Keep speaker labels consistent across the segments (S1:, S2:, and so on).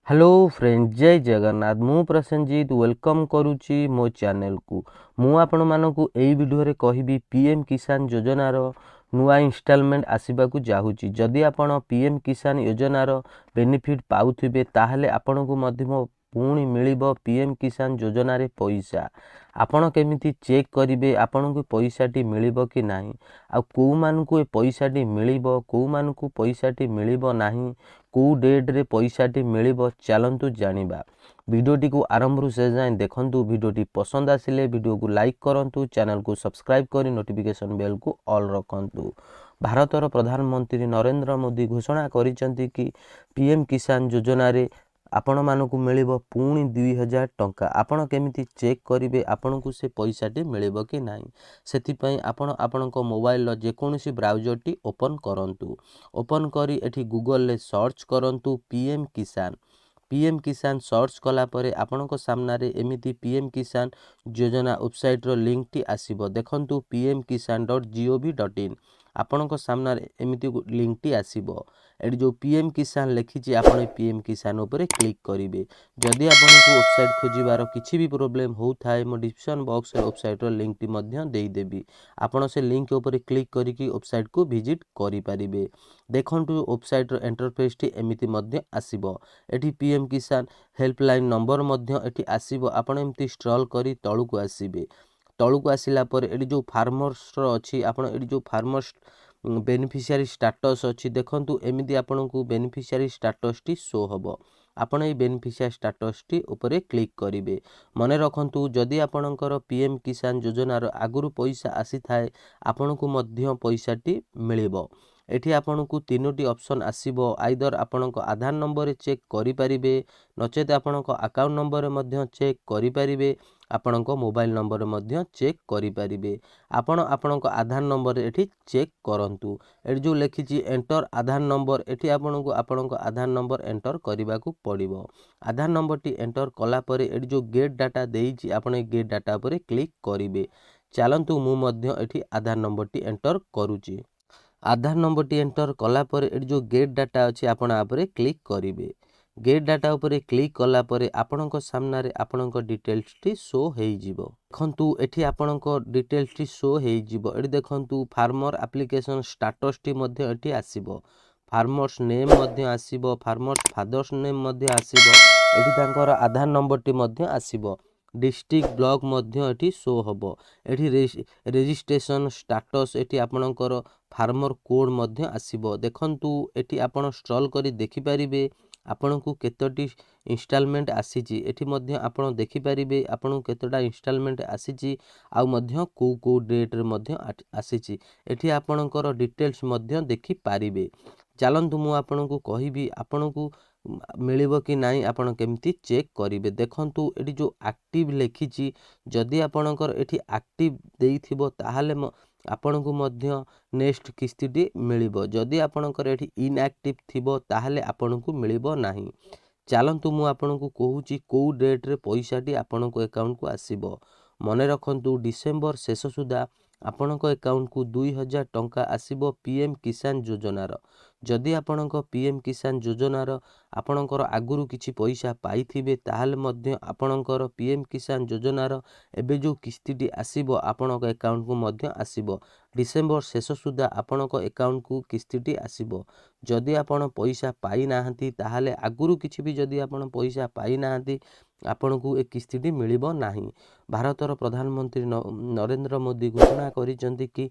S1: Hello friend, ଜୟ ଜଗନ୍ନାଥ। ମୁଁ Prasenjit welcome କରୁଛି ମୋ ଚ୍ୟାନେଲକୁ। ମୁଁ ଆପଣମାନଙ୍କୁ ଏଇ ଭିଡ଼ିଓରେ କହିବି, ପି ଏମ୍ କିଷାନ ଯୋଜନାର ନୂଆ ଇନଷ୍ଟଲମେଣ୍ଟ ଆସିବାକୁ ଯାଉଛି। ଯଦି ଆପଣ ପି ଏମ୍ କିଷାନ ଯୋଜନାର ବେନିଫିଟ୍ ପାଉଥିବେ, ତାହେଲେ ଆପଣଙ୍କୁ ମଧ୍ୟ ପୁଣି ମିଳିବ ପି ଏମ୍ କିଷାନ ଯୋଜନାରେ ପଇସା। ଆପଣ କେମିତି ଚେକ୍ କରିବେ ଆପଣଙ୍କୁ ପଇସାଟି ମିଳିବ କି ନାହିଁ, ଆଉ କେଉଁମାନଙ୍କୁ ଏ ପଇସାଟି ମିଳିବ, କେଉଁମାନଙ୍କୁ ପଇସାଟି ମିଳିବ ନାହିଁ, କେଉଁ ଡେଟ୍ରେ ପଇସାଟି ମିଳିବ, ଚାଲନ୍ତୁ ଜାଣିବା। ଭିଡ଼ିଓଟିକୁ ଆରମ୍ଭରୁ ଶେଷ ଯାଏଁ ଦେଖନ୍ତୁ। ଭିଡ଼ିଓଟି ପସନ୍ଦ ଆସିଲେ ଭିଡ଼ିଓକୁ ଲାଇକ୍ କରନ୍ତୁ, ଚ୍ୟାନେଲକୁ ସବସ୍କ୍ରାଇବ୍ କରି ନୋଟିଫିକେସନ୍ ବେଲ୍କୁ ଅଲ୍ ରଖନ୍ତୁ। ଭାରତର ପ୍ରଧାନମନ୍ତ୍ରୀ ନରେନ୍ଦ୍ର ମୋଦି ଘୋଷଣା କରିଛନ୍ତି କି ପି ଏମ୍ କିଷାନ ଯୋଜନାରେ ଆପଣମାନଙ୍କୁ ମିଳିବ ପୁଣି 2000 ଟଙ୍କା। ଆପଣ କେମିତି ଚେକ୍ କରିବେ ଆପଣଙ୍କୁ ସେ ପଇସାଟି ମିଳିବ କି ନାହିଁ? ସେଥିପାଇଁ ଆପଣ ଆପଣଙ୍କ ମୋବାଇଲର ଯେକୌଣସି ବ୍ରାଉଜରଟି ଓପନ୍ କରନ୍ତୁ। ଓପନ୍ କରି ଏଠି ଗୁଗଲରେ ସର୍ଚ୍ଚ କରନ୍ତୁ ପି ଏମ୍ କିଷାନ। ପି ଏମ୍ କିଷାନ ସର୍ଚ୍ଚ କଲା ପରେ ଆପଣଙ୍କ ସାମ୍ନାରେ ଏମିତି ପି ଏମ୍ କିଷାନ ଯୋଜନା ୱେବସାଇଟ୍ର ଲିଙ୍କଟି ଆସିବ। ଦେଖନ୍ତୁ, pmkisan.gov.in, ଆପଣଙ୍କ ସାମ୍ନାରେ ଏମିତି ଲିଙ୍କଟି ଆସିବ। ଏଠି ଯେଉଁ ପି ଏମ୍ କିଷାନ ଲେଖିଛି, ଆପଣ ପି ଏମ୍ କିଷାନ ଉପରେ କ୍ଲିକ୍ କରିବେ। ଯଦି ଆପଣଙ୍କୁ ୱେବସାଇଟ୍ ଖୋଜିବାର କିଛି ବି ପ୍ରୋବ୍ଲେମ୍ ହେଉଥାଏ, ମୁଁ ଡିସ୍କ୍ରିପ୍ସନ୍ ବକ୍ସରେ ୱେବସାଇଟ୍ର ଲିଙ୍କଟି ମଧ୍ୟ ଦେଇଦେବି। ଆପଣ ସେ ଲିଙ୍କ ଉପରେ କ୍ଲିକ୍ କରିକି ୱେବସାଇଟ୍କୁ ଭିଜିଟ୍ କରିପାରିବେ। ଦେଖନ୍ତୁ, ୱେବସାଇଟ୍ର ଇଣ୍ଟରଫେସ୍ଟି ଏମିତି ମଧ୍ୟ ଆସିବ। ଏଠି ପି ଏମ୍ କିଷାନ ହେଲ୍ପଲାଇନ୍ ନମ୍ବର ମଧ୍ୟ ଏଠି ଆସିବ। ଆପଣ ଏମିତି ସ୍କ୍ରଲ୍ କରି ତଳକୁ ଆସିବେ। ତଳକୁ ଆସିଲା ପରେ ଏଠି ଯେଉଁ ଫାର୍ମର୍ସର ଅଛି, ଆପଣ ଏଠି ଯେଉଁ ଫାର୍ମର୍ସ ବେନିଫିସିଆରୀ ଷ୍ଟାଟସ୍ ଅଛି, ଦେଖନ୍ତୁ, ଏମିତି ଆପଣଙ୍କୁ ବେନିଫିସିଆରୀ ଷ୍ଟାଟସ୍ଟି ଶୋ ହେବ। ଆପଣ ଏଇ ବେନିଫିସିଆରୀ ଷ୍ଟାଟସ୍ଟି ଉପରେ କ୍ଲିକ୍ କରିବେ। ମନେ ରଖନ୍ତୁ, ଯଦି ଆପଣଙ୍କର ପି ଏମ୍ କିଷାନ ଯୋଜନାର ଆଗରୁ ପଇସା ଆସିଥାଏ, ଆପଣଙ୍କୁ ମଧ୍ୟ ପଇସାଟି ମିଳିବ। ଏଠି ଆପଣଙ୍କୁ ତିନୋଟି ଅପସନ୍ ଆସିବ। ଆଇଦର ଆପଣଙ୍କ ଆଧାର ନମ୍ବରରେ ଚେକ୍ କରିପାରିବେ, ନଚେତ୍ ଆପଣଙ୍କ ଆକାଉଣ୍ଟ ନମ୍ବରରେ ମଧ୍ୟ ଚେକ୍ କରିପାରିବେ, ଆପଣଙ୍କ ମୋବାଇଲ ନମ୍ବରରେ ମଧ୍ୟ ଚେକ୍ କରିପାରିବେ। ଆପଣ ଆପଣଙ୍କ ଆଧାର ନମ୍ବରରେ ଏଠି ଚେକ୍ କରନ୍ତୁ। ଏଠି ଯେଉଁ ଲେଖିଛି ଏଣ୍ଟର ଆଧାର ନମ୍ବର, ଏଠି ଆପଣଙ୍କୁ ଆପଣଙ୍କ ଆଧାର ନମ୍ବର ଏଣ୍ଟର କରିବାକୁ ପଡ଼ିବ। ଆଧାର ନମ୍ବରଟି ଏଣ୍ଟର କଲା ପରେ ଏଠି ଯେଉଁ ଗେଟ୍ ଡାଟା ଦେଇଛି, ଆପଣ ଏଇ ଗେଟ୍ ଡାଟା ଉପରେ କ୍ଲିକ୍ କରିବେ। ଚାଲନ୍ତୁ, ମୁଁ ମଧ୍ୟ ଏଠି ଆଧାର ନମ୍ବରଟି ଏଣ୍ଟର କରୁଛି। ଆଧାର ନମ୍ବରଟି ଏଣ୍ଟର କଲା ପରେ ଏଠି ଯେଉଁ ଗେଟ୍ ଡାଟା ଅଛି, ଆପଣ ଆ ଉପରେ କ୍ଲିକ୍ କରିବେ। ଗେଟ୍ ଡାଟା ଉପରେ କ୍ଲିକ୍ କଲା ପରେ ଆପଣଙ୍କ ସାମ୍ନାରେ ଆପଣଙ୍କ ଡିଟେଲ୍ସଟି ଶୋ ହେଇଯିବ। ଦେଖନ୍ତୁ, ଏଠି ଆପଣଙ୍କ ଡିଟେଲ୍ସଟି ଶୋ ହେଇଯିବ। ଏଠି ଦେଖନ୍ତୁ, ଫାର୍ମର ଆପ୍ଲିକେସନ୍ ଷ୍ଟାଟସ୍ଟି ମଧ୍ୟ ଏଠି ଆସିବ, ଫାର୍ମର୍ସ ନେମ୍ ମଧ୍ୟ ଆସିବ, ଫାର୍ମର୍ସ ଫାଦର୍ସ ନେମ୍ ମଧ୍ୟ ଆସିବ, ଏଠି ତାଙ୍କର ଆଧାର ନମ୍ବରଟି ମଧ୍ୟ ଆସିବ, ଡିଷ୍ଟ୍ରିକ୍ଟ, ବ୍ଲକ ମଧ୍ୟ ଏଠି ଶୋ ହେବ। ଏଠି ରେଜିଷ୍ଟ୍ରେସନ୍ ଷ୍ଟାଟସ୍, ଏଠି ଆପଣଙ୍କର ଫାର୍ମର କୋଡ଼୍ ମଧ୍ୟ ଆସିବ। ଦେଖନ୍ତୁ, ଏଠି ଆପଣ ସ୍କ୍ରଲ୍ କରି ଦେଖିପାରିବେ ଆପଣଙ୍କୁ କେତୋଟି ଇନଷ୍ଟଲମେଣ୍ଟ ଆସିଛି। ଏଠି ମଧ୍ୟ ଆପଣ ଦେଖିପାରିବେ ଆପଣଙ୍କୁ କେତୋଟା ଇନଷ୍ଟଲମେଣ୍ଟ ଆସିଛି, ଆଉ ମଧ୍ୟ କେଉଁ କେଉଁ ଡେଟ୍ରେ ମଧ୍ୟ ଆସିଛି। ଏଠି ଆପଣଙ୍କର ଡିଟେଲ୍ସ ମଧ୍ୟ ଦେଖିପାରିବେ। ଚାଲନ୍ତୁ, ମୁଁ ଆପଣଙ୍କୁ କହିବି ଆପଣଙ୍କୁ ମିଳିବ କି ନାହିଁ, ଆପଣ କେମିତି ଚେକ୍ କରିବେ। ଦେଖନ୍ତୁ, ଏଠି ଯେଉଁ ଆକ୍ଟିଭ୍ ଲେଖିଛି, ଯଦି ଆପଣଙ୍କର ଏଠି ଆକ୍ଟିଭ୍ ଦେଇଥିବ, ତାହେଲେ ଆପଣଙ୍କୁ ମଧ୍ୟ ନେକ୍ସଟ କିସ୍ତିଟି ମିଳିବ। ଯଦି ଆପଣଙ୍କର ଏଠି ଇନ୍ଆକ୍ଟିଭ୍ ଥିବ, ତାହେଲେ ଆପଣଙ୍କୁ ମିଳିବ ନାହିଁ। ଚାଲନ୍ତୁ, ମୁଁ ଆପଣଙ୍କୁ କହୁଛି କେଉଁ ଡେଟ୍ରେ ପଇସାଟି ଆପଣଙ୍କ ଆକାଉଣ୍ଟକୁ ଆସିବ। ମନେ ରଖନ୍ତୁ, ଡିସେମ୍ବର ଶେଷ ସୁଦ୍ଧା ଆପଣଙ୍କ ଆକାଉଣ୍ଟକୁ 2000 ଟଙ୍କା ଆସିବ ପି ଏମ୍ କିଷାନ ଯୋଜନାର। ଯଦି ଆପଣଙ୍କ ପି ଏମ୍ କିଷାନ ଯୋଜନାର ଆପଣଙ୍କର ଆଗରୁ କିଛି ପଇସା ପାଇଥିବେ, ତାହେଲେ ମଧ୍ୟ ଆପଣଙ୍କର ପି ଏମ୍ କିଷାନ ଯୋଜନାର ଏବେ ଯେଉଁ କିସ୍ତିଟି ଆସିବ, ଆପଣଙ୍କ ଆକାଉଣ୍ଟକୁ ମଧ୍ୟ ଆସିବ। ଡିସେମ୍ବର ଶେଷ ସୁଦ୍ଧା ଆପଣଙ୍କ ଆକାଉଣ୍ଟକୁ କିସ୍ତିଟି ଆସିବ। ଯଦି ଆପଣ ପଇସା ପାଇନାହାନ୍ତି, ତାହେଲେ ଆଗରୁ କିଛି ବି ଯଦି ଆପଣ ପଇସା ପାଇନାହାନ୍ତି, ଆପଣଙ୍କୁ ଏ କିସ୍ତିଟି ମିଳିବ ନାହିଁ। ଭାରତର ପ୍ରଧାନମନ୍ତ୍ରୀ ନରେନ୍ଦ୍ର ମୋଦି ଘୋଷଣା କରିଛନ୍ତି କି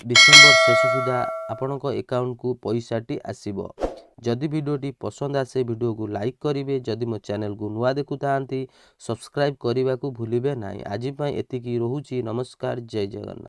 S1: ଡିସେମ୍ବର ଶେଷ ସୁଦ୍ଧା ଆପଣଙ୍କ ଆକାଉଣ୍ଟକୁ ପଇସାଟି ଆସିବ। ଯଦି ଭିଡ଼ିଓଟି ପସନ୍ଦ ଆସେ, ଭିଡ଼ିଓକୁ ଲାଇକ୍ କରିବେ। ଯଦି ମୋ ଚ୍ୟାନେଲକୁ ନୂଆ ଦେଖୁଥାନ୍ତି, ସବସ୍କ୍ରାଇବ୍ କରିବାକୁ ଭୁଲିବେ ନାହିଁ। ଆଜି ପାଇଁ ଏତିକି ରହୁଛି। ନମସ୍କାର, ଜୟ ଜଗନ୍ନାଥ।